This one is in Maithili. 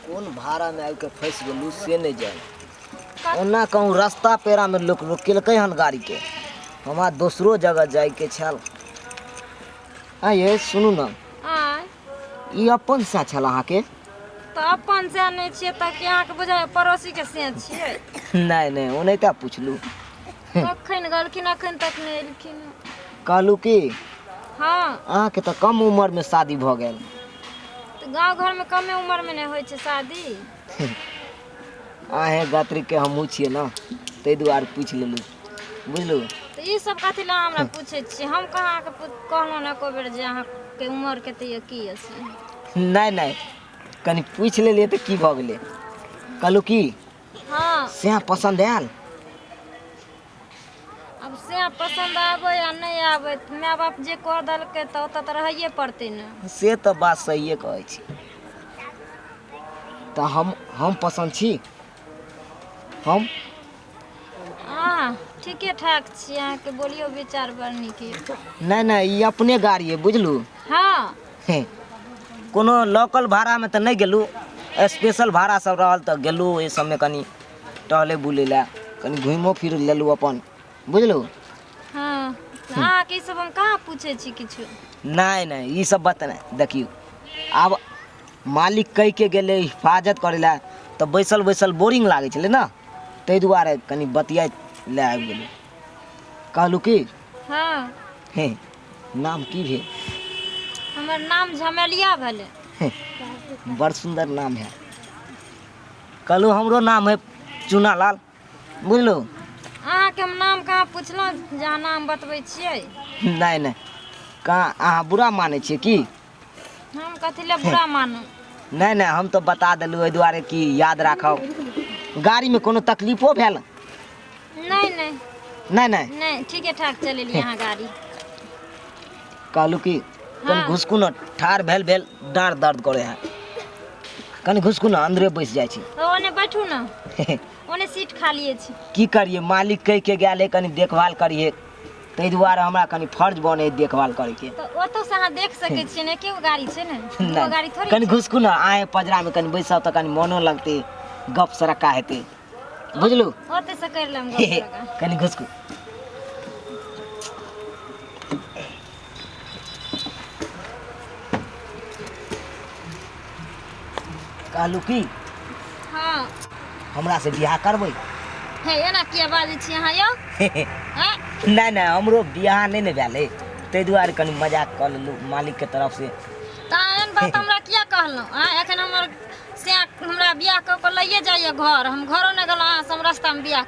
कोन भाड़ामे आबि कऽ फँसि गेलहुँ से नहि जानि। ओना कहूँ रस्ता पेड़ामे लोक रोकेलकै हन गाड़ीके। हमरा दोसरो जगह जाइके छल। आँय ये सुनू ने, आँय। ई अपन सएह छल अहाँके? तऽ अपन सएह नहि छियै तऽ की अहाँके बुझाइए पड़ोसीके सएह छियै? नहि नहि, ओनाहिते पुछलहुँ। कखन गेलखिन अखन तक नहि एलखिन। कहलहुँ की, हँ। अहाँके तऽ कम उमरमे शादी भऽ गेल। तऽ गाँव घरमे कमे उमरमे नहि होइ छै शादी। अहेँ गत्रीके हमहूँ छियै ने, ताहि दुआरे पूछि लेलहुँ, बुझलहुँ? तऽ ई सब कथी लए हमरा पूछै छियै? हम कहाँ अहाँके कहलहुँ ने एको बेर जे अहाँके उमर कते यऽ की यऽ से? नहि नहि, कनि पूछि लेलियै तऽ की भऽ गेलै। कहलहुँ की, हँ। सएह पसन्द आयल? आब सएह पसन्द आबै आ नहि आबै, माय बाप जे कऽ देलकै तऽ ओतऽ तऽ रहैए पड़तै ने। से तऽ बात सहिए कहै छी। तऽ हम पसन्द छी? हम अहाँ ठीके ठाक छी, अहाँके बोलियो विचार बड़ नीक यऽ। नहि नहि, ई अपने गाड़ी अइ, बुझलू? हँ। हे, कोनो लोकल भाड़ामे तऽ नहि गेलहुँ, स्पेशल भाड़ा सब रहल तऽ गेलहुँ। ओहि सबमे कनि टहलै बुलै लए, कनि घुमिओ फिर लेलहुँ अपन, बुझलहुँ? हँ, अहाँके ई सब हम कहाँ पूछै छी किछु। नहि नहि, ई सब बात नहि। देखियौ, आब मालिक कहिके गेलै हिफाजत करै लए, तऽ बैसल बैसल बोरिंग लागै छलै ने, ताहि दुआरे कनि बतियाइ लए आबि गेलहुँ। कहलहुँ की, हँ। हे, नाम की भेल? हमर नाम झमेलिया भेलै। हे, बड़ सुन्दर नाम है। कहलहुँ, हमरो नाम है चूनालाल, बुझलहुँ? अहाँके हम नाम कहाँ पुछलहुँ जे अहाँ नाम बतबै छियै? नहि नहि, कहाँ। अहाँ बुरा मानै छियै की? हम कथी लए बुरा मानू? नहि नहि, हम तऽ बता देलहुँ एहि दुआरे कि याद राखब। गाड़ीमे कोनो तकलीफो भेल? नहि नहि। नहि नहि। नहि, ठीके ठाक चलेलियै अहाँ गाड़ी। कहलहुँ कि कनि घुसकू ने, ठाढ़ भेल भेल डाँड़ दर्द करै है। कनि घुसकू ने, अन्दरे बैस जाइ छी। ओने बैठू ने, ओने सीट खाली अछि। की करिए, मालिक कहि के गेल है कनि देखभाल करिए, ताहि दुआरे हमरा कनि फर्ज बने है देखभाल करैके। तऽ ओतऽ से अहाँ देख सकै छियै ने, एके गो गाड़ी छै ने, दूगो नहि गाड़ी थोड़ी कनि छै। घुसकू ने, आए पजरामे कनि बैसब तऽ कनि मोनो लगतै, गप सरक्का हेतै, बुझलू? ओतऽ से करि लेब गप सरक्का। कनि घुसकू। कहलू की, हँ। हमरा से बियाह करबै? हे, एना किया बाजै छी अहाँ यौ? आँय? नहि नहि, हमरो बियाह नहि ने भेल है, ताहि दुआरे कनि मजाक कऽ लेलहुँ मालिकके तरफ से। तऽ एहन बात हमरा किया कहलहुँ? आँय, एखन हमर से हमरा बियाह कऽ कऽ लैए जाइए घर, हम घरो नहि गेलहुँ, अहाँ से हम रस्तामे बियाह